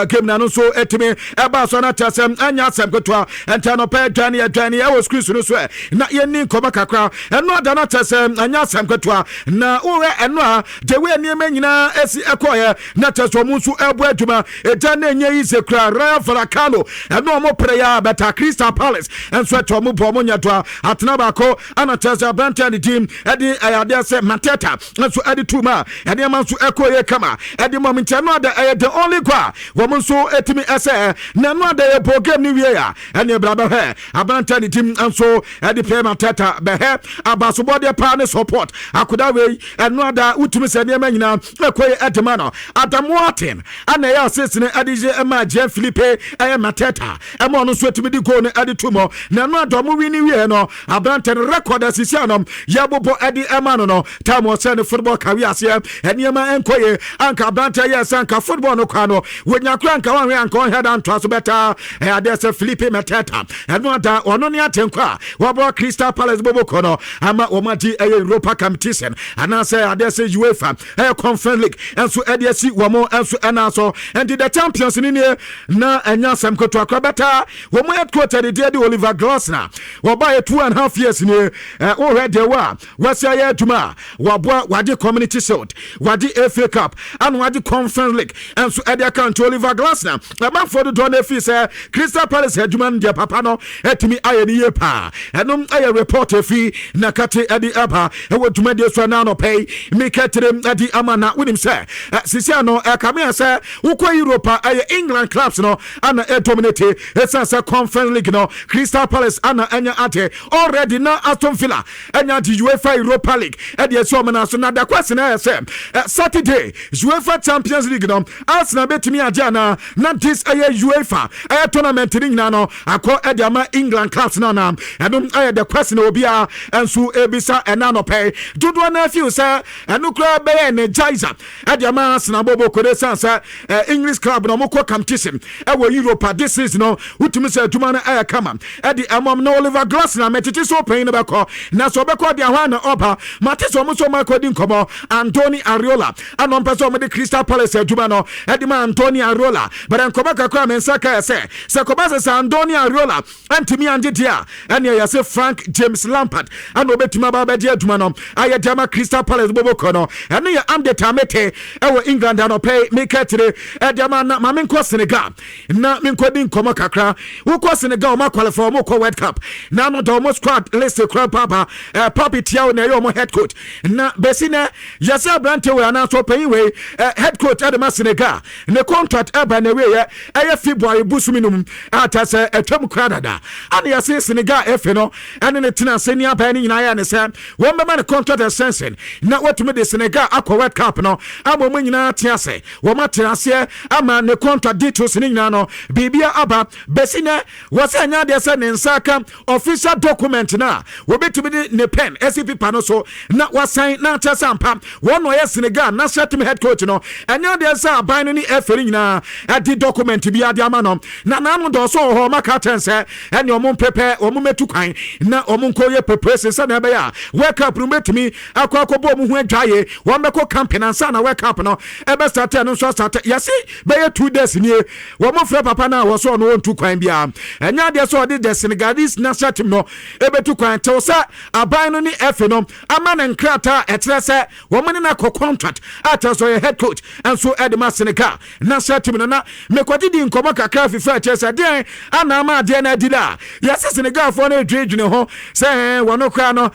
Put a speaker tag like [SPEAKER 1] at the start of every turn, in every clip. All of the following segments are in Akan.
[SPEAKER 1] Game na no nso ɛtumi ɛba so no kyerɛ sɛ ɛnyɛ asɛm ketewa. Ɛnti anɔpɛ adwane adwane ɛwɔ screen so no so ɛ na yɛni nkɔmmɔ kakra. Ɛno ada no kyerɛ sɛ ɛnyɛ asɛm ketewa na wohwɛ ɛno a, the way nneɛma nyinaa ɛsi ɛkɔɔyɛ na kyerɛ sɛ ɔmo nso ɛbɔ adwuma ɛgya na ɛnyɛ yi sɛ kura Rayo Vallecano, ɛno ɔmo pere yɛ a bɛta Crystal Palace ɛnso ɛtɔ ɔmo bɔ ɔmo nyɛ doa atena baako. Ɛna kyerɛ sɛ aberanteɛ ne team ɛde ɛyɛ adeɛ sɛ Mateta nso ɛde tu mu a ɛnneɛma nso ɛkɔ yɛ kama ɛde mɔm. Nkyɛn no ada ɛyɛ the only goal a wɔn nso ɛtumi ɛsɛ na ɛno ada yɛ bɔ game no wie a, ɛne ɛbra bɛhwɛ aberanteɛ ne team nso ɛde pɛ Mateta bɛhɛ abasobɔdeɛ paa ne support akoda wei. Ɛno ada wotumi sɛ nneɛma nyinaa ɛkɔ yɛ ɛde ma no. Adam Wharton ana ɛyɛ assist no ɛde yɛ ɛma Jean Philippe ɛyɛ Mateta, ɛma ɔno nso ɛtumi de goal no ɛde to mu. Na ɛno ada ɔmo win wie no, aberante no record asisi ano yɛbobɔ ɛde ɛma no time ɔsɛ ne football career aseɛ, ɛnneɛma ɛnkɔ yie anka aberante yɛ sɛ anka football no kwa no wɔnya kora anka wɔnhwɛ anka ɔnhwɛ da ntoa so bɛtaa. Ɛyɛ adeɛ sɛ Philippe Mateta ɛno ada ɔno ne atenkɔ a wɔabɔ Crystal Palace bobokɔ no ama wɔn agye ɛyɛ Europa competition anaasɛ adeɛ sɛ UEFA ɛyɛ Conference League ɛnso ɛde asi wɔn ɛnso ɛna so. Ɛnti the champions ni nie na ɛnya asɛm ketewa kora bɛtaa. Wɔn head coach ɛde deɛ de Oliver Glasner wɔba yɛ 2.5 years nie. Wohwɛ deɛ wɔ a wɔasi ayɛ adwuma a waboa, wagye Community Shield, wagye FA Cup, ana wagye Conference League ɛnso ɛde aka. Nti Oliver Glasner, ɛmanfoɔ dodoɔ no afi sɛ Crystal Palace adwuma no deɛ papa no atumi ayɛ no yie paa. Ɛnom ɛyɛ report afi na kate ɛde ɛba ɛwɔ dwumadie so ɛna anɔpɛ yi meka tirim ɛde ama. Na wonim sɛ sisia no ɛkame a sɛ wokɔ Europe a, ɛyɛ England clubs no ana ɛdominate, ɛsiane sɛ Conference League no Crystal Palace ana ɛnya ate already, na Aston Villa ɛnya ate UEFA Europa League ɛde asi ɔmo na so. Na the question ɛyɛ sɛ Saturday UEFA Champions League no, Arsenal bɛtumi agye anaa na this ɛyɛ UEFA ɛyɛ tournament no nyinaa no akɔ ɛde ama England clubs no anaa? Ɛno ɛyɛ the question obiara ɛnso ebisa ɛna anɔpɛ. Dodoɔ no afiw sɛ ɛno koraa bɛyɛ energizer ɛde ama Arsenal bɔbɔ kode san sɛ English club na ɔmo kɔ competition ɛwɔ Europe this season no, wotumi sɛ adwuma no ɛyɛ kama ɛde ɛmɔm. Na Oliver Glasner mɛtete so panyin no bɛkɔ na sɛ ɔbɛkɔ de ahɔ ana ɔba mate sɛ ɔmo nso ɔmo akɔdi nkɔmɔ Andoni Areola, ana ɔmpɛ sɛ ɔmo de Crystal Palace adwuma no ɛde ma Andoni Areola. Bɛrɛ nkɔmɔ kakra me nsa kaɛ sɛ kɔba sɛ Andoni Areola ɛntumi angye deɛ a, ɛneɛ yɛsɛ Frank James Lampard ana obɛtumi aba bɛgye adwuma no ayɛ de ama Crystal Palace bobokɔ no. Ɛno yɛ update a mete ɛwɔ England anɔpɛ meka kyerɛ ɛde ama. Na ma menkɔ Senegal na menkɔdi nkɔmmɔ kakra. Wokɔ Senegal, ɔma qualify, ɔmo kɔ World Cup na ano da ɔmo squad list kora paapa. Pape Thiaw na ɛyɛ ɔmo head coach, na bɛsi nɛ yɛsɛ aberante wei anaasɛ ɔpanyin wei head coach ɛde ma Senegal ne contract ɛba na wieɛ ɛyɛ February busumi no mu ata sɛ ɛtwam kora dada. Ana yɛse Senegal efe no ɛne ne tena ase ne aban no nyinaa yɛ ne sɛ wɔn bɛma ne contract extension na wɔtumi de Senegal akɔ World Cup no ama wɔn nyinaa te ase. Wɔn atena aseɛ ama ne contract details ne nyinaa no biribia aba. Bɛsi nɛ wɔsɛ ɛnyɛ adeɛ sɛ ne nsa aka official document no a wɔbɛtumi de ne pen ɛsi paper no so na wasan na akyɛ sɛ ampa wɔn na ɔyɛ Senegal national team head coach no. Ɛnyɛ adeɛ sɛ aban no ne ɛfɛ no nyinaa ɛde document bi ade ama no. Na n'ano dɔɔso wɔ hɔ, ɔma ka kyɛn sɛ ɛne ɔmo mpɛpɛ ɔmo mɛtu kwan na ɔmo nkɔ yɛ preparation sɛnea ɛbɛyɛ a World Cup no bɛtumi akɔ akɔbɔ ɔmo ho adwaye. Wɔn bɛkɔ camping ansa na World Cup no ɛbɛstart. Ɛno nso astart, yɛsi bɛyɛ 2 days nie wɔn mo frɛ papa no a wɔsɔ ɔno wɔntu kwan biara. Ɛnyɛ adeɛ sɛ ɔde the Senegalese national team no ɛbɛtu kwan tew sɛ aban no ne ɛfe no ama ne nkrataa a ɛkyerɛ sɛ wɔn ne no akɔ contract a kyerɛ sɛ ɔyɛ head coach nso ɛde ma Senegal national team no. Na mekɔgye di nkɔmmɔ kakra fifa kyerɛ sɛ deɛn ana ama adeɛ no adi da a yɛsɛ Senegalfoɔ no adwendwene ho sɛ wɔno koraa no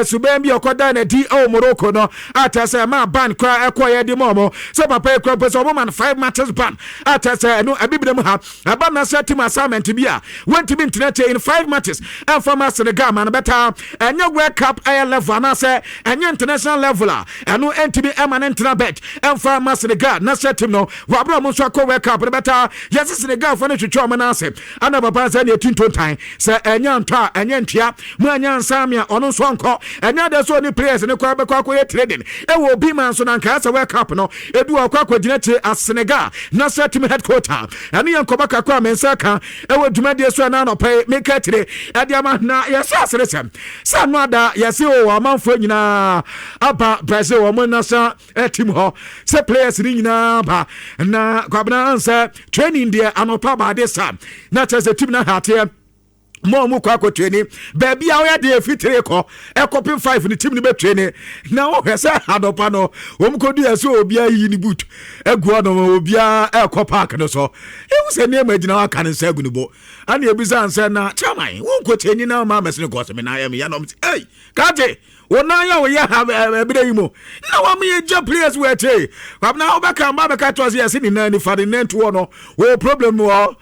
[SPEAKER 1] suban bi ɔkɔda n'adi ɛwɔ Morocco no a kyerɛ sɛ ɛma ban koraa ɛkɔyɛ de ma ɔmo sɛ papa yi koraa pɛ sɛ ɔmo ma no five matches ban a kyerɛ sɛ ɛno abibire mu ha ɛba national team assignment bi a wɔntumi ntena kyɛ in five matches ɛmfa ma Senegal ma no bɛtaa ɛnyɛ World Cup ɛyɛ level anaasɛ ɛnyɛ international level a ɛno ɛntumi ɛma ne ntena bench ɛmfa ma Senegal national team no. Wɔaberɛ ɔmo nso akɔ World Cup no bɛtaa yɛse Senegalfoɔ no twetwe ɔmo no ase ana papa sɛ ne ɛti ntontan sɛ ɛnyɛ ntɔ a ɛnyɛ ntua mu anyɛ nsa me a ɔno nso ɔnkɔ. Ɛnyɛ adeɛ sɛ ɔne players ne kɔ bɛkɔ akɔyɛ trading ɛwɔ obi ma nso na nkaa sɛ World Cup no ebi wɔ ɔkɔ akɔgyina kyire a Senegal national team head coach a ɛno yɛ nkɔmɔ kakra a me nsa ka ɛwɔ dwumadie so ɛna anɔpɛ yi meka kyire ɛde ama. Na yɛhyɛ asere sɛ ano ada yɛse o amanfoɔ nyinaa aba Brazil wɔn national team hɔ sɛ players ne nyinaa ba na kwabena. Kwabena, ansɛ training deɛ anɔpa baade sa na kyerɛ sɛ team no hateɛ mo a mo kɔ akɔtraining baabi a ɔyɛ deɛ fitiri kɔ ɛkɔpem 5 ne team no bɛtraining. Na wohwɛ sɛ anɔpa no wɔn kɔdu yɛ sɛ obiara yiyi ne boot agu hɔ nom, obiara ɛkɔ park no so. Ehu sɛ nneɛma gyina hɔ aka ne nsa agu ne bo, ana ebisa nsɛ na chairman wɔn training na ɔma amɛsene kɔ sɛ me nan yɛ me yɛ nom ɛy kate wɔn nan yɛ wɔyɛ ha ɛbɛrɛ yi mu na wɔn yɛ gya players wɔ akyire. Kwabena, wobɛka mba bɛka to ase yɛsɛ ne nan nifa ne nan toɔ no wɔ problem wɔ.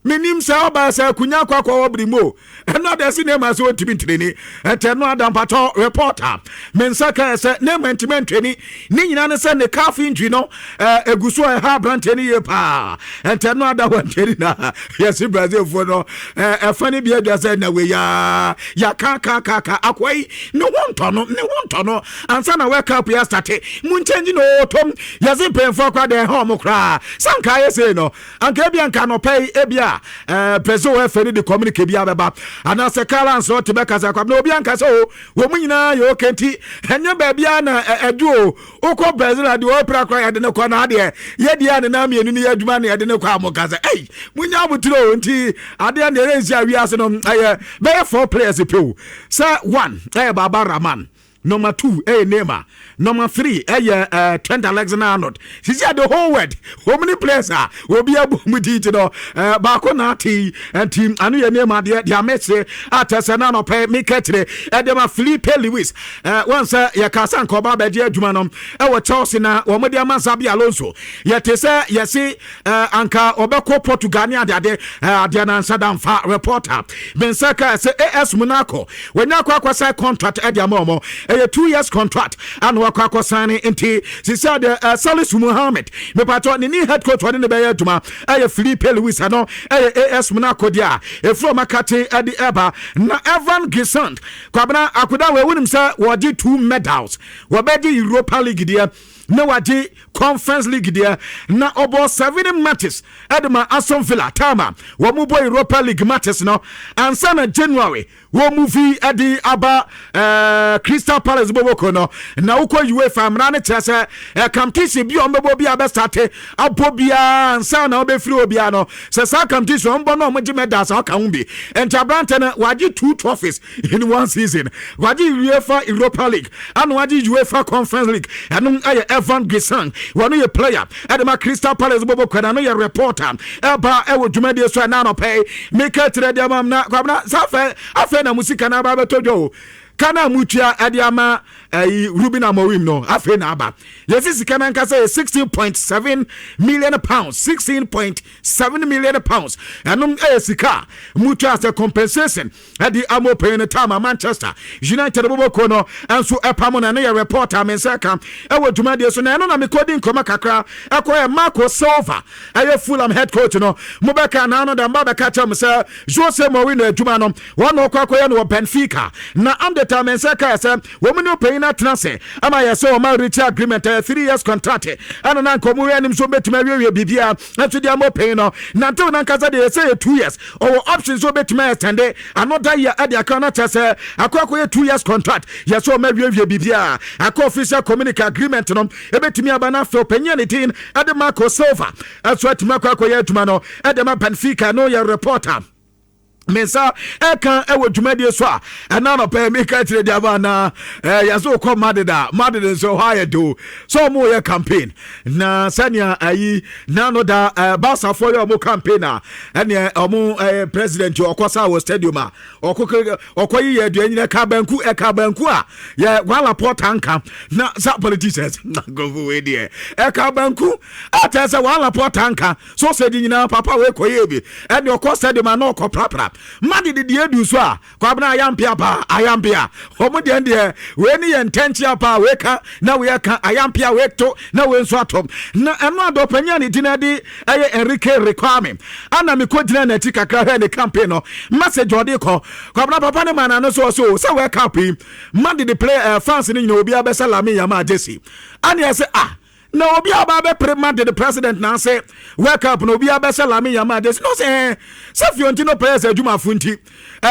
[SPEAKER 1] Menim sɛ ɔbaa sɛ akunya akɔ akɔ wɔ bere mu o, ɛno ada sɛ nneɛma sɛ ɔntumi ntraining. Ɛntɛ no ada mpatɔ reporter me nsa kaɛ sɛ nneɛma ntumi ntraining ne nyinaa ne sɛ ne calf injury no ɛgu so a ɛha aberanteɛ no yie paa. Ɛntɛ no ada hɔ ntraining na yɛse Brazilfoɔ no ɛfa no bi adwa sɛ na weiaa yɛakakakaka akoa yi ne ho ntɔ no, ne ho ntɔ no ansa na World Cup yɛ start mu nkyɛngyi na ɔtɔm. Yɛse mpanyimfoɔ koraa deɛ ɛha ɔmo koraa sɛ nka ayɛ sei no, anka ebi anka anɔpɛ yi ebi a Brazil FA no de communique bi abɛba anaasɛ Carlo Ancelotti bɛkasa kwam na obi anka sɛ o wɔn mu nyinaa yɛ okay. Nti ɛnyɛ baabi a na ɛdu o. Wokɔ Brazil a deɛ ɔpira koraa yɛde ne kɔ, na adeɛ yɛdeɛ a ne nan mmienu no yɛ adwuma na yɛde ne kɔ a mo ka sɛ ɛy munya abotire o. Nti adeɛ na yɛrɛ nsi a wiase no ɛyɛ bɛyɛ four players pe o, sɛ one ɛyɛ Baba Rahman, number two ɛyɛ Neymar, number three ɛyɛ Trent Alexander-Arnold. Sisi a the whole world wɔn ni players a obi abu mu di ti no baako na ate yi. Nti ano yɛ Neymar deɛ deɛ amɛkyerɛ atɛ sɛ n'anɔpɛ mika kyerɛ ɛde ma Felipe Luis. Wɔn sɛ yɛka sɛ nkɔba abɛgye adwuma no ɛwɔ Chelsea na wɔn de ama Xabi Alonso. Yɛte sɛ yɛsi anka ɔbɛkɔ Portugal ne adeade adeɛ nansa damfa. Reporter mensa ka sɛ AS Monaco wɔnya akɔ akɔsign contract ɛde ama wɔn, ɛyɛ 2 years contract ana wakɔ akɔsign ne. Nti sisi adeɛ Salisu Muhammed mepatɔ ne new head coach wɔde ne bɛyɛ adwuma ɛyɛ Felipe Luis. Ɛno ɛyɛ AS Monaco deɛ a efiri ɔmo akate ɛde ɛba. Na Evan Guessand, Kwabena, akoda wɔ ewunim sɛ wɔgye two medals, wɔbɛgye Europa League deɛ na wagye Conference League deɛ, na ɔbɔ seven matches ɛde ma Aston Villa time a wɔn bɔ Europa League matches no ansa na January wɔn mu fi ɛde aba Crystal Palace bɔbɔko no. Na wokɔ UEFA mmara no kyerɛ sɛ competition bi a wɔn bɛbɔ bi a bɛstart abɔ biara ansa na wɔbɛfiri obiara no sɛ saa competition wɔn bɔ no wɔn gye medals a ɔka ho bi. Nti aberante no wagye two trophies in one season, wagye UEFA Europa League ana wagye UEFA Conference League. Ɛno ɛyɛ Evan Guessand, wɔn yɛ player ɛde ma Crystal Palace bɔbɔko na no yɛ reporter ɛba ɛwɔ dwumadie so. Ɛna anɔpɛ yi meka kyerɛ deɛ ma na Kwabena saa afɛ afɛ na mu sika na aba abɛtɔ dwa o kana mutua ɛde ama ɛyi Ruben Amorim no. Afei na aba yɛsi sika no ankasa yɛ £16.7 million, £16.7 million. Ɛnom ɛyɛ sika a mutua sɛ compensation ɛde ama ɔpanyin no time a Manchester United bɔbɔkuo no ɛnso ɛpam no. Ɛno yɛ reporter me nsa ka ɛwɔ dwumadie so na ɛno na mekɔdi nkɔmɔ kakra ɛkɔyɛ Marco Silva, ɛyɛ Fulham head coach no. Mobɛka naano da mba bɛka kyerɛ m sɛ Jose Mourinho adwuma no wɔn na ɔkɔ akɔyɛ no wɔ Benfica, na amdeta me nsa kae sɛ wɔn ne ɔpanyin no atena ase ama yɛ sɛ wɔma reach agreement, ɛyɛ 3 years contract. Ɛna na nka ɔmo wɛ anim so bɛtumi awiewie biribiara nso de ama ɔpanyin no nantew nankasa deɛ yɛsɛ yɛ 2 years, ɔwɔ option so ɔbɛtumi extend another year ɛde aka no kyerɛ sɛ akɔ akɔyɛ 2 years contract. Yɛ sɛ ɔma awiewie biribiara akɔ official communique agreement no ɛbɛtumi aba no. Afei ɔpanyin a ne din ɛde Marco Silva ɛso atumi akɔ akɔyɛ adwuma no ɛde ma Benfica no yɛ reporter me nsa ɛka ɛwɔ dwumadie so a ɛna nɔpɛ meka kyerɛ di aba na yɛsɛ wokɔ Madrid a, Madrid nso hɔ ayɛ do sɛ ɔmo yɛ campaign na sɛnea ayi nano da Barcafoɔ yɛ ɔmo campaign a ɛneɛ ɔmo president ɔkɔ sa wɔ stadium a ɔkɔ ɔkɔ yi yɛ aduane nyina ɛka banku, ɛka banku a yɛ wala pɔta nka na sa politicians nkurɔfo wei deɛ ɛka banku atɛ sɛ wala pɔta nka sausage nyinaa papa wei kɔ yɛ bi ɛne ɔkɔ stadium a na ɔkɔ prapra. Madrid deɛ edu so a, Kwabena, ayampea paa, ayampea wɔn deɛ wei ne yɛ ntɛnkyea paa, wei ka na wei ka ayampea, wei to na wei nso ato. Na ɛno adɔ panyin a ne din de ɛyɛ Enrique Riquelme ana mekɔ gyina n'akyi kakra hwɛ ne campaign no message ɔde kɔ. Kwabena, papa ne maa n'ano so ɔso sɛ World Cup yi Madrid play fans ne nyina obiara bɛsɛ Lamine Yamal jersey. Ɛne ɛsɛ ah. Na obi a ɔba bɛpere Madrid president na ase World Cup na obi abɛhyɛ Lamine Yamal jersey no sɛ sɛ Florentino Perez adwumafo nti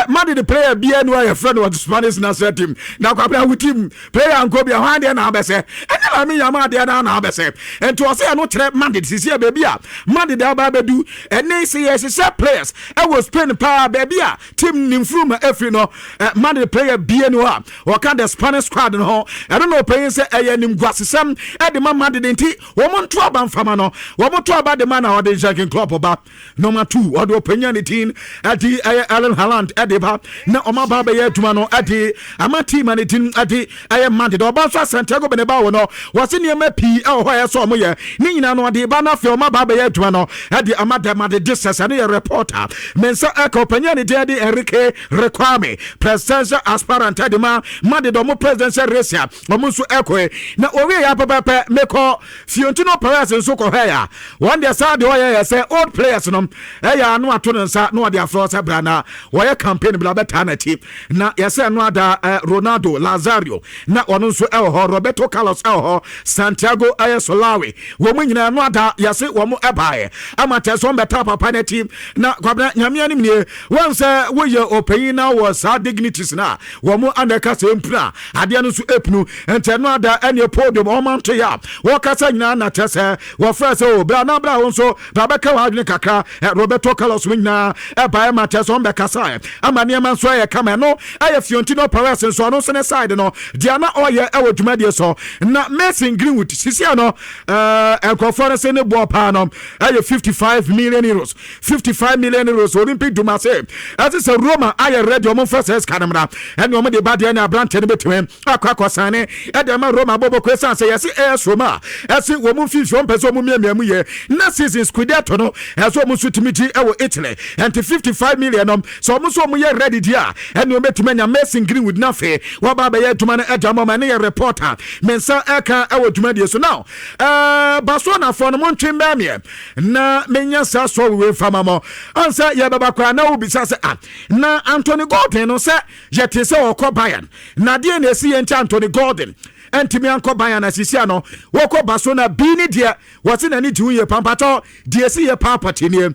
[SPEAKER 1] Madrid player bia ni ɔyɛ frɛ no wɔ Spanish national team. Na Kwabena, wo team player nkɔ bi a, hwan deɛ na abɛsɛ? Ɛnyɛ Lamine Yamal deɛ na abɛsɛ? Nti ɔsɛ ɛno kyerɛ Madrid sisi a baabi a Madrid aba abɛdu ɛne sɛ yɛhyehyɛ players ɛwɔ Spain paa, baabi a team ne mfuruma afiri no, Madrid player bia ni hɔ a wɔka the Spanish squad no ho. Ɛno na ɔpanyin sɛ ɛyɛ nimguasesɛm ɛde ma Madrid, nti wɔn nto aba mfama no. Wɔn to aba de ma na ɔde Jurgen Klopp ba. Number two, ɔde ɔpanyin ne din ɛde ɛyɛ Erling Haaland ɛde ba na ɔmo aba abɛyɛ adwuma no ɛde ama team a ne din ɛde ɛyɛ Madrid. Ɔba nso a, Santiago Bernabeu no, wɔsi nneɛma pii ɛwɔ hɔ a ɛsɛ ɔmo yɛ ne nyinaa no, ɔde ba no. Afei ɔmo aba abɛyɛ adwuma no ɛde ama the Madridistas. Ɛno yɛ reporter mensa ɛka ɔpanyin ne din ɛde Enrique Riquelme, presidential aspirant ɛde ma Madrid, ɔmo presidential race a ɔmo nso ɛkɔɛ na owie yɛ apɛpɛpɛ. Mekɔ Florentino Perez nso kɔhwɛ a, wɔn deɛ saa deɛ ɔyɛ yɛ sɛ old players no ɛyɛ ano ato ne nsa na ɔde afrɛ sɛ bra na wɔyɛ campaign bla bɛtaa n'akyi. Na yɛsɛ no ada Ronaldo Nazario na ɔno nso ɛwɔ hɔ, Roberto Carlos ɛwɔ hɔ, Santiago ɛyɛ Solari, wɔn mu nyinaa no ada yɛse wɔn ɛbaeɛ ama kyerɛ sɛ wɔn bɛtaa papa n'akyi. Na Kwabena, Nyame anim nie, wɔn sɛ woyɛ ɔpanyin na wɔ saa dignities na wɔn ana ɛka sɛ mpunu a adeɛ no nso epunu. Nti ɛno ada ɛne podium wɔn anto yɛ a wɔkasa nyinaa na kyerɛ sɛ wɔfrɛ sɛ o bra na bra, wo nso bra bɛka wɔn adwene kakra. Roberto Carlos mu nyinaa ɛbaeɛ ma kyerɛ sɛ wɔn bɛkasa ama nneɛma nso ɛyɛ kama. Ɛno ɛyɛ Florentino Perez nso, ɔno nso ne side no deɛ na ɔyɛ ɛwɔ dwumadie so. Na Mason Greenwood sisia no, nkurɔfoɔ no sɛ ne boɔ paa no ɛyɛ €55 million, €55 million. Olympique de Marseille ɛte sɛ Roma ayɛ ready, ɔmo mfa sɛ sika no mmra ɛne ɔmo de ba deɛ ne aberante no bɛtumi akɔ akɔsane ɛde ama Roma bɔbɔ kɔ. Ɛsiane sɛ yɛse AS Roma ɛse wɔn mu mfimfini wɔn pɛ sɛ ɔmo miamia mu yɛ na season Scudetto no ɛsɛ ɔmo nso tumi gye ɛwɔ Italy. Ɛnti 55 million no, sɛ ɔmo nso ɔmo yɛ ready di a, ɛne ɔmo bɛtumi anya Mason Greenwood na afei wɔaba abɛyɛ adwuma no ɛde ama ɔmo. Ɛne yɛ reporter me nsa ɛka ɛwɔ dwumadie so. Now Barcelonafoɔ no, mo ntwe mbɛn meɛ na menya saa sɔre wei mfa mo ansɛ yɛbɛba koraa na wobisa sɛ, ah, na Anthony Gordon no, sɛ yɛte sɛ ɔkɔ Bayern, na adeɛ na ɛsi yɛn nti Anthony Gordon ɛntumi ankɔ Bayern na sisia no wɔkɔ Barcelona bii ne deɛ wɔse n'ani gye ho yie pampatɔ deɛ ɛsi yɛ paa pɔtenie.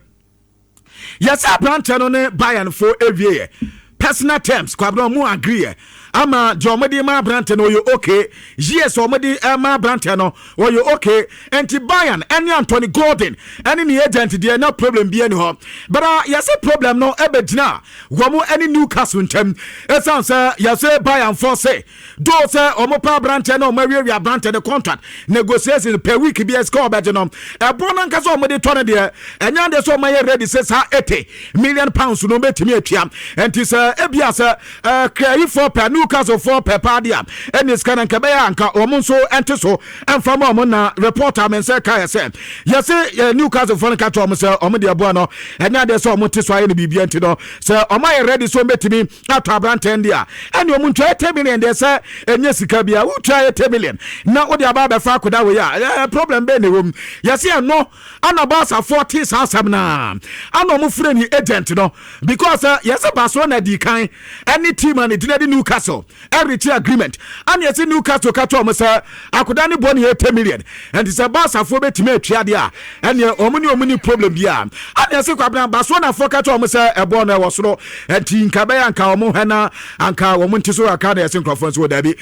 [SPEAKER 1] Yɛsɛ aberanteɛ no ne Bayern fo awieɛ personal terms, Kwabena, ɔmo agree yɛ ama deɛ ɔmo de ma aberanteɛ no ɔyɛ okay. Years ɔmo de ma aberanteɛ no ɔyɛ okay. Nti Bayern ɛne Anthony Gordon ɛne ne agent deɛ, na problem bi ɛni hɔ. But yɛsɛ problem no ɛbɛgyina wɔn ɛne Newcastle nkyɛn, ɛsan sɛ yɛsɛ Bayern fo sɛ do sɛ ɔmo pa aberanteɛ na ɔmo awiewie aberanteɛ de contract negotiation per week bi ɛsika ɔbɛgye no, ɛboɔ no ankasa ɔmo de tɔ no deɛ, ɛnyɛ adeɛ sɛ ɔmo ayɛ ready sɛ saa £80 million no bɛtumi atua. Nti sɛ ebia sɛ krayifoɔ pɛ, Newcastle foɔ pɛ paa deɛ a, ɛne sika no nka ɛbɛyɛ anka ɔmo nso ɛnte so ɛmfa ma ɔmo. Na reporter me nsɛ ka yɛ sɛ yɛse Newcastle foɔ no ka kyerɛ ɔmo sɛ ɔmo deɛ boa no ɛnyɛ adeɛ sɛ ɔmo te so ayɛ no biribia. Nti no sɛ ɔmo ayɛ ready sɛ ɔmo bɛtumi atɔ aberanteɛ deɛ a, ɛne ɔmo ntua 80 million deɛ sɛ ɛnyɛ sika bia wotua 80 million na wode aba abɛfa akoda wei a, problem bɛɛ na ɛwɔ mu? Yɛse ɛno ana Barcafoɔ te saa asɛm no ana ɔmo frɛ ne agent no, because yɛsɛ Barcelona di kan ɛne team a ne din de Newcastle ɛreach agreement, ana yɛsɛ Newcastle ka kyerɛ ɔmo sɛ akoda ne bɔ ne 80 million, ɛnti sɛ Barcafoɔ bɛtumi atua deɛ a, ɛneɛ ɔmo ne ɔmo ni problem bi a. Ana yɛsɛ, Kwabena, Barcelonafoɔ ka kyerɛ ɔmo sɛ ɛbɔ no ɛwɔ soro, ɛnti nka bɛyɛ anka ɔmo hwɛ na anka wɔn nte so kakra. Na yɛsɛ nkurɔfoɔ nso wɔ daabi,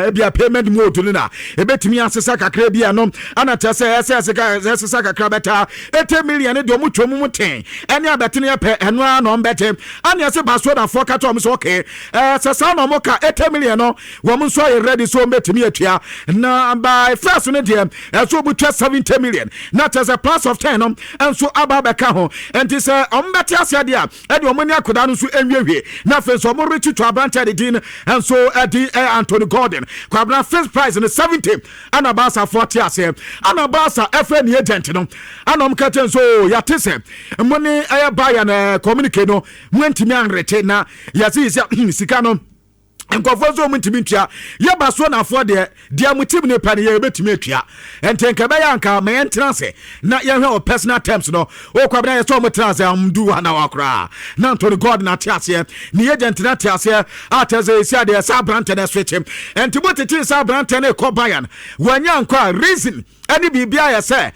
[SPEAKER 1] ebia payment mode no na ebɛtumi asesa kakra bi ano ana kyerɛ sɛ ɛsɛ ɛsesa kakra bɛtaa 80 million deɛ ɔmo twɛ mu ten ɛne abɛtene yɛ pɛ, ɛno ara na ɔmo bɛte. Ana yɛsɛ Barcelonafoɔ ka kyerɛ ɔmo sɛ okay, sɛ saa na ɔmo ka 80 million no, wɔn nso ayɛ ready so ɔmo bɛtumi atua. Na by first no deɛ, ɛso ɔmo twa 70 million na kyerɛ sɛ plus of 10 no nso aba abɛka ho. Nti sɛ ɔmo bɛte aseɛ deɛ a, ɛde ɔmo ne akwadaa no nso nwiewie na afei nso ɔmo rekyi to aberanteɛ de din nso ɛde Anthony Gordon. Kwabena, first price no 70, ana Barcafoɔ te aseɛ, ana Barca ɛfrɛ ne agent no, ana ɔmo ka kyerɛ nso yɛate sɛ mo ne ɛyɛ Bayern communicate no mo ntumi anrete na yɛse sɛ sika no. Nkɔfoɔ nso wɔn ntumi ntua. Yɛ Barcelonafoɔ deɛ, deɛ mo team ne pɛ no, yɛ yɛbɛtumi atua. Nti nka ɛbɛyɛ anka ma yɛntena ase na yɛhwɛ wɔ personal terms no. Wokɔ abena yɛ sɛ wɔn tena ase amdu hɔ na wakoraa na Anthony Gordon ate aseɛ, ne agent no ate aseɛ a kyerɛ sɛ ɛsi adeɛ sɛ aberantɛ no switch. Nti mo tete sɛ aberantɛ no kɔ Bayern, wɔanya nkɔ a reason ɛne biribi ayɛ sɛ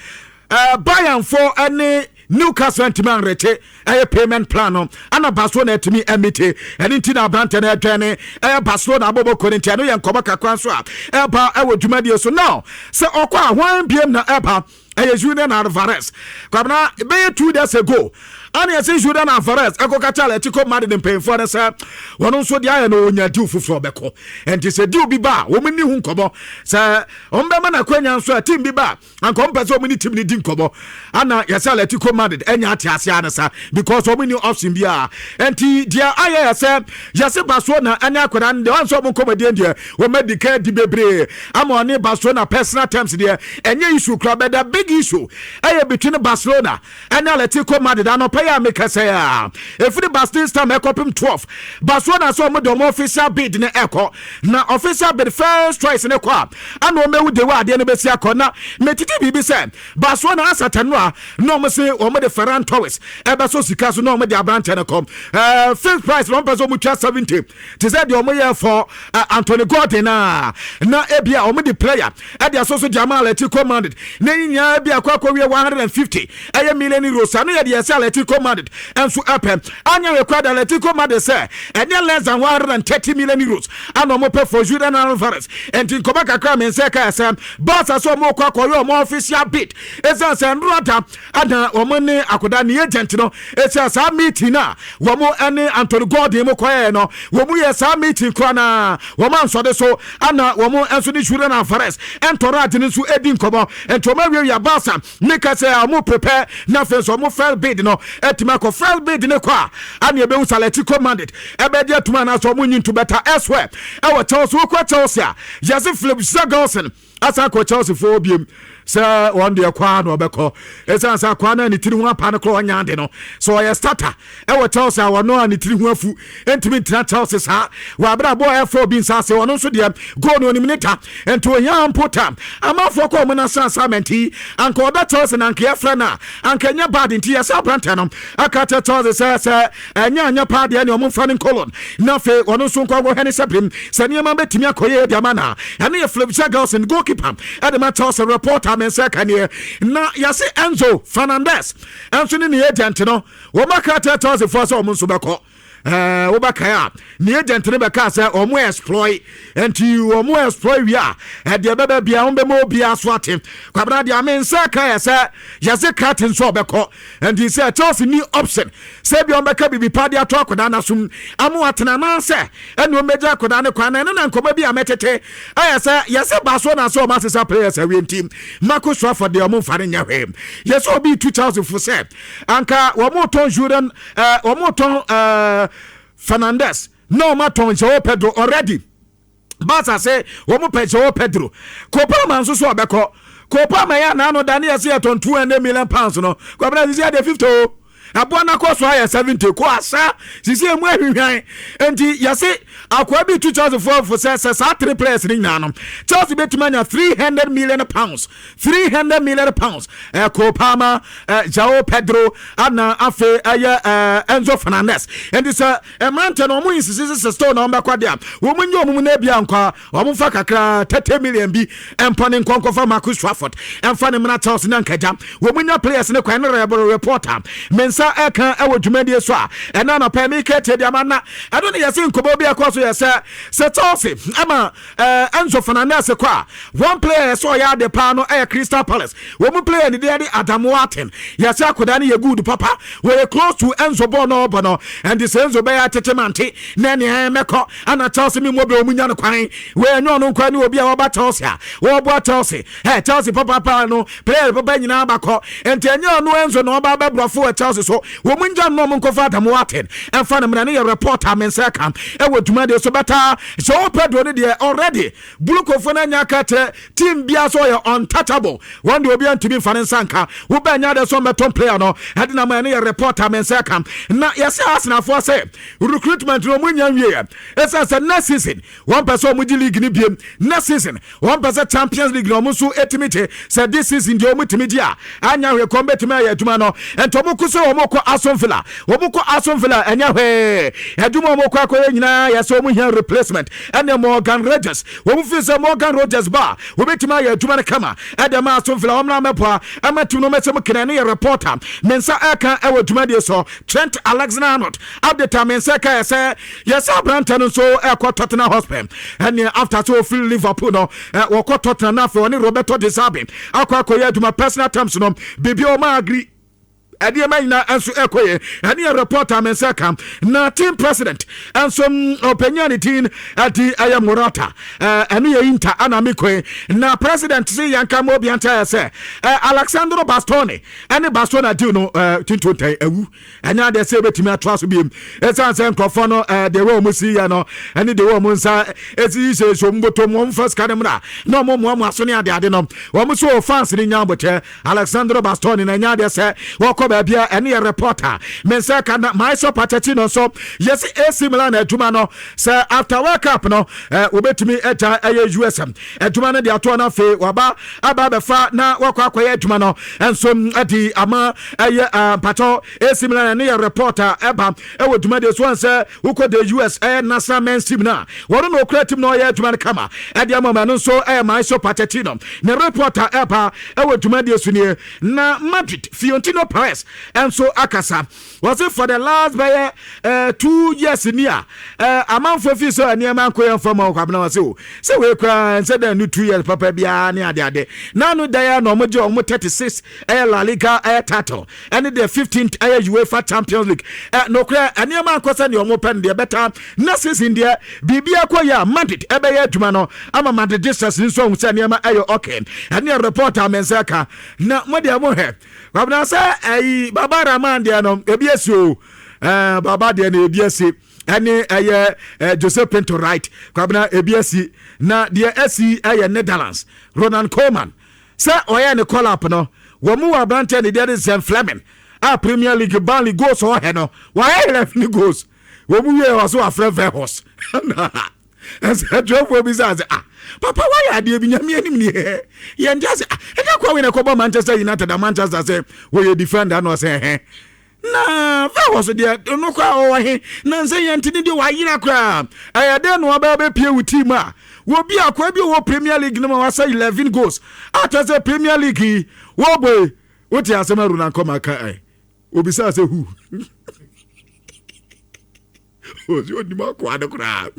[SPEAKER 1] Bayernfoɔ ɛne Newcastle ntumi anrete ɛyɛ payment plan no, ana Barcelona atumi amite. Ɛne nti na aberantɛ no ɛdwɛn ne ɛyɛ Barcelona abɔbɔ kɔ no. Nti ɛno yɛ nkɔmmɔ kakra nso a ɛba ɛwɔ dwumadie so. Now sɛ ɔkɔ a, hwan biem na ɛba? Ɛyɛ Julian Alvarez. Kwabena, bɛyɛ 2 days ago ana yɛsɛ Julian Alvarez ɛkɔka kyɛ Atletico Madrid mpanyinfoɔ no sɛ wɔn nso deɛ ayɛ no, ɔnya deal foforɔ bɛkɔ. Ɛnti sɛ deal bi ba a, wɔn ni ho nkɔmmɔ sɛ wɔn bɛma n'akwanya nso a, team bi ba a, anka ɔmpɛ sɛ ɔmo ne team no di nkɔmmɔ. Ana yɛsɛ Atletico Madrid ɛnya ate ase ana sa because ɔmo ni option bi a. Ɛnti deɛ ayɛ yɛ sɛ yɛsɛ Barcelona ɛne akwadaa no deɛ, ɔn sɛ ɔmo nkɔmmɔdie deɛ, wɔn adi ka di bebree ama ɔne Barcelona personal terms deɛ, ɛnyɛ issue kora. But the big issue ɛyɛ between Barcelona ɛne Atletico Madrid. Anɔpɛ yɛ a mekasa a, ɛfiri Bastille time ɛkɔpem 12, Barcelona sɛ ɔmo de ɔmo official bid ne ɛkɔ, na official bid first choice ne kɔ a, ana ɔmo ewu de wɔ adeɛ no bɛsi akɔ. Na metete biribi sɛ Barcelona asata no a, na ɔmo se ɔmo de Ferran Torres ɛbɛso sika so na ɔmo de aberanteɛ no kɔ fixed price na ɔmo pɛ sɛ ɔmo twa 70 te sɛ deɛ ɔmo yɛ for Anthony Gordon a, na ebia ɔmo de player ɛde aso so de ama Atletico Madrid na ne nyinaa bi akɔ akɔwie 150 ɛyɛ million euros. Ano yɛ deɛ sɛ Atletico Madrid ɛnso ɛpɛ anya required. Atletico Madrid sɛ ɛnyɛ less than €130 million ana ɔmo pɛ for Julian Alvarez. Ɛnti nkɔmɔ kakra mi nsɛ kaa sɛ Barca sɛ ɔmo kɔ akɔyɛ ɔmo official bid, ɛsiane sɛ nnora da ana wɔn ne akoda ne agent no ɛsia saa meeting a wɔn ne Anthony Gordon mu kɔɛ no. Wɔn yɛ saa meeting kora na wɔn ansɔde so, ana wɔn nso ne Julian Alvarez ɛntɔrɔ ade no nso edi nkɔmɔ. Nti wɔn awiawia Barca ne ka sɛ wɔn prepare na afei nso wɔn first bid no ɛtumi akɔ. First bid ne kɔ a, ana ebehu sɛ Atletico Madrid ɛbɛdi atuma anaasɛ wɔn nyi nto better elsewhere. Ɛwɔ Chelsea, wokɔ Chelsea a, yɛsɛ Philip Jorgensen asan kɔ Chelsea foɔ biem sɛ wɔn deɛ kɔ a na ɔbɛkɔ, ɛsiane sɛ akoa no a ne tiri ho apa no korɔ ɔnya ade no sɛ ɔyɛ starter ɛwɔ Chelsea a, wɔno a ne tiri ho afu ntumi ntena Chelsea saa wɔ abere abɔ ɛfɔ obi nsa ase. Ɔno nso deɛ, goal no onim ne ta, nti ohia mpo ta amanfoɔ kɔ ɔmo na assignment yi anka ɔda Chelsea na anka yɛfrɛ no a, anka ɛnyɛ bad. Nti yɛsɛ aberantɛ no aka kyerɛ Chelsea sɛ ɛnyɛ anyɛ paa deɛ ne ɔmo mfa no nkɔlon na afei ɔno nso nkɔ akɔhwɛ ne sɛ birim sɛ nneɛma bɛtumi akɔyɛ de ama na ɛno yɛ Philip Jorgensen, goalkeeper ɛde ma Chelsea. Reporter me nsa kaneɛ na yɛse Enzo Fernandez ɛnso ne ne agent no, wɔn aka kyerɛ Chelsea foɔ sɛ ɔmo nso bɛkɔ. Wobɛkae a, ne agent no bɛkaa sɛ ɔmo explore, nti ɔmo explore wie a, ɛdeɛ bɛbɛ bia wɔn bɛma obiara so ate. Kwabena, deɛ ame nsa ka yɛ sɛ yɛse krate nso ɔbɛkɔ. Nti sɛ Chelsea ni option sɛ bia ɔmbɛka biribi pa de ato akwadaa no asom ama watena anaasɛ ɛne ɔmbɛgya akwadaa no kwan. Na ɛno na nkɔmmɔ bi a mɛtete ɛyɛ sɛ yɛsɛ Barcelona sɛ ɔma asesa players awie, nti Marcus Rashford deɛ, ɔmo mfa no nyɛ hwee. Yɛsɛ obi tu Chelsea fo sɛ anka wɔn tɔn Julian, wɔn tɔn Fernandez na wɔn atɔn Joao Pedro already. Barca sɛ wɔn pɛ Joao Pedro. Kopama nso so ɔbɛkɔ. Kopama yɛ anaano da ne yɛsɛ yɛtɔn £200 million no, Kwabena, sisi adeɛ 50 o, aboa no akɔ so ayɛ 70 kɔ asa sisi emu ahwehwan. Nti yɛse akoa bi tu Chelsea foɔ fo sɛ saa three players no nyinaa no, Chelsea bɛtumi anya £300 million, £300 million. Cole Palmer, Joao Pedro, ana afei ɛyɛ Enzo Fernandez. Nti sɛ mmeranteɛ no ɔmo insisi sɛ still na ɔmbɛkɔ deɛ a, wɔn nyɛ ɔmo mu na ebia nkɔ a, ɔmo mfa kakra 30 million bi ɛmpa ne nkɔnkɔfa Marcus Rashford ɛmfa ne mmena Chelsea na nkagya wɔn nya players ne kwan. Ne rɛboro reporter me nsa ɛka ɛwɔ dwumadie so a, ɛna anɔpɛ mi kɛ tie deɛ ama na ɛno ne yɛsɛ nkɔmɔ bi ɛkɔ so yɛ sɛ Chelsea ɛma Enzo Fernandez kɔ a, one player yɛ sɛ ɔyɛ ade paa no ɛyɛ Crystal Palace wɔn mu player ne deɛ de Adam Wharton. Yɛsɛ akwadaa no yɛ good papa, wɔyɛ close to Enzo bɔɔl na ɔbɔ no. Ɛnti sɛ Enzo bɛyɛ atete mante na ɛne mɛkɔ ana Chelsea mi mmɔ bɛ wɔn nya no kwan wɔyɛ nyɛ ɔno nkwa ne obi a wɔba Chelsea a wɔboa Chelsea Chelsea papapa no, player papa nyinaa bakɔ. Nti ɛnyɛ ɔno Enzo na ɔba bɛborɔfo wɔ Chelsea so. so wɔn mu ngya nnɔm nkɔfa Adam Wharton ɛmfa no mmerɛ no yɛ report a me nsa ka ɛwɔ dwumadie so. Bɛta Joao Pedro no deɛ, already Bulukofoɔ no anya aka kyerɛ team biara sɛ ɔyɛ untouchable. Wɔn deɛ, obiara ntumi mfa ne nsa nka wobɛnya de so mbɛtɔn player no ɛde nam. Ɛno yɛ report a me nsa ka. Na yɛsɛ Arsenalfoɔ sɛ recruitment no ɔmo nya nwieɛ, ɛsiane sɛ next season wɔn pɛ sɛ ɔmo gye league no biem. Next season wɔn pɛ sɛ Champions League na ɔmo nso etumi gye. Sɛ this season deɛ ɔmo tumi gye a, anya hwee kɔn bɛtumi ayɛ adwuma no. Nti ɔmo kɔ so, ɔmo kɔ Aston Villa, ɔmo kɔ Aston Villa, ɛnyɛ hwee. Adwuma ɔmo kɔ akɔyɛ nyinaa yɛ sɛ ɔmo hia replacement ɛne Morgan Rogers. Wɔn fi sɛ Morgan Rogers ba, wɔbɛtumi ayɛ adwuma no kama ɛde ma Aston Villa. Wɔn na mɛboa ɛma team no mɛsɛm kena ne yɛ report a me nsa ɛka ɛwɔ dwumadie so. Trent Alexander Arnold update a me nsa ɛka yɛ sɛ yɛsɛ aberantɛ no nso ɛkɔ Tottenham Hotspur. Ɛne after sɛ ofiri Liverpool no, wɔkɔ Tottenham na afei ɔne Roberto De Zerbi akɔ akɔyɛ adwuma. Personal terms no biribi ɔma agree, ɛdeɛma nyinaa nso ɛkɔ yɛ. Ɛne yɛ report a me nsa ka. Na team president nso ɔpanyin a ne din ɛde ɛyɛ Marotta, ɛno yɛ Inter ana mekɔe. Na president se yɛnka ma obi nkyɛ yɛ sɛ Alessandro Bastoni ɛne Barcelona deal no tintontan awu. Ɛnyɛ adeɛ sɛ ɛbɛtumi atoa so biom, ɛsiane sɛ nkurɔfoɔ no deɛ wɔ ɔmo si yɛ no ɛne deɛ wɔ ɔmo nsa ɛsi hyɛ hyɛ ɔmo bɔtɔ mu, ɔmo fa sika no mmra na ɔmo mmoamoa so ne adeade no. Wɔn nso wɔ fans ne nya abotɛ Alessandro Bastoni na ɛnyɛ adeɛ sɛ wɔkɔ baabi a. Ɛne yɛ report me nsa ka. Na Mauricio Pochettino nso, yɛsi AC Milan adwuma no sɛ after World Cup no wɔbɛtumi agya ɛyɛ USM adwuma no de atoɔ no. Afei waba aba abɛfa na wakɔ akɔyɛ adwuma no nso ɛde ama ɛyɛ mpatɔ AC Milan. Ɛne yɛ report a ɛba ɛwɔ dwumadie so. Wɔn sɛ wokɔ the US ɛyɛ national men's team no a, wɔn na okura team na ɔyɛ adwuma no kama ɛde ama ɔmo. Ɛno nso ɛyɛ Mauricio Pochettino ne report a ɛba ɛwɔ dwumadie so nie. Na Madrid Florentino Perez ɛnso akasa. Wɔsi for the last bɛyɛ 2 years ni a amanfo fi so nneɛma nkɔ yɛn fam a ɔkɔ abena. Wɔsi o sɛ wei koraa nsɛ dɛ no 2 years papa biara ne adeade nanu da yɛ na ɔmo gye ɔmo 36 ɛyɛ La Liga ɛyɛ title ɛne the 15th ɛyɛ UEFA Champions League. Nokorɛ nneɛma nkɔ sɛ deɛ ɔmo pɛ no deɛ bɛta. Na season deɛ biribi akɔ yɛ a, Madrid ɛbɛyɛ adwuma no ama Madrid Jesus nso ahu sɛ nneɛma ɛyɛ okay. Ɛne yɛ report a mɛnsa ka. Na mo deɛ, mo hwɛ kwabena sɛ ɛyi Baba Rahman deɛ no ebi esi o. Baba deɛ no ebi esi, ɛne ɛyɛ Jose Pinto, right? Kwabena, ebi esi. Na deɛ esi ɛyɛ Netherlands Ronald Koeman sɛ ɔyɛ ne call up no, wɔn mu wɔ aberanteɛ ne deɛ de Zian Flemming a Premier League Burnley goals ɔhɛ no, wɔayɛ 11 goals. Wɔn mu wie wɔ so wafrɛ Weghorst ɛsɛ atwerɛfoɔ bi sɛ ah, papa, wayɛ adeɛ bi, Nyame anim ni yɛn gya sɛ ah, ɛnyɛ kɔ wei na ɛkɔbɔ Manchester United a Manchester sɛ wɔyɛ defender na ɔsɛ ɛhɛn na Weghorst deɛ no koraa ɔwɔ he na nsɛ yɛn ti ne deɛ wayera koraa. Ɛyɛ dɛn na wabɛyɛ bɛpie wo team a wɔbi akoa bi wɔ Premier League no ma wasa 11 goals akyɛ sɛ Premier League yi wɔbɔ yi? Wote asɛm aru na nkɔma ka ɛ obisa sɛ hu ɔsi onim akoa no koraa.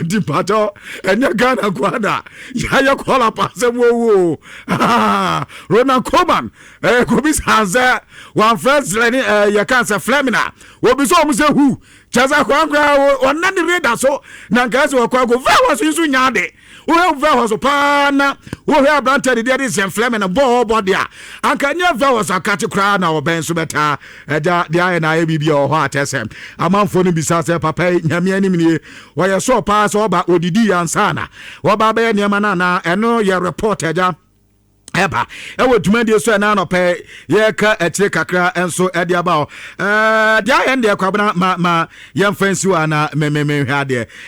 [SPEAKER 1] Nti mpakyɛw, ɛnyɛ Ghana nkoa na yɛayɛ call up asɛm wɔwu o. Ronald Koeman kɔbisa sɛ wamfrɛ zlɛne yɛka sɛ Flemming a wɔbisa ɔmo sɛ hu kyɛ sɛ akoa koraa ɔna ne radar so na nka sɛ wɔkɔ akɔ fɛ wɔ so nso nya ade. Wohwɛ fɛ hɔ so paa na wohwɛ aberantɛ de deɛ de Zian Flemming no bɔɔ ɔbɔ deɛ a, anka nyɛ fɛ wɔ so akate koraa na ɔbɛn so bɛtaa ɛgya deɛ ayɛ na ayɛ biribi a wɔ hɔ akyɛ sɛ amanfoɔ no bisa sɛ papa yi, Nyame anim nie, wɔyɛ sɔɔ paa sɛ ɔba odidi ansa na wɔba bɛyɛ nneɛma no anaa? Ɛno yɛ report agya ɛba ɛwɔ dwumadie so. Ɛna anɔpɛ yɛka akyire kakra nso ɛde aba hɔ. Deɛ ayɛ no deɛ, Kwabena, ma yɛmfa nsi hɔ ana memehwɛ adeɛ.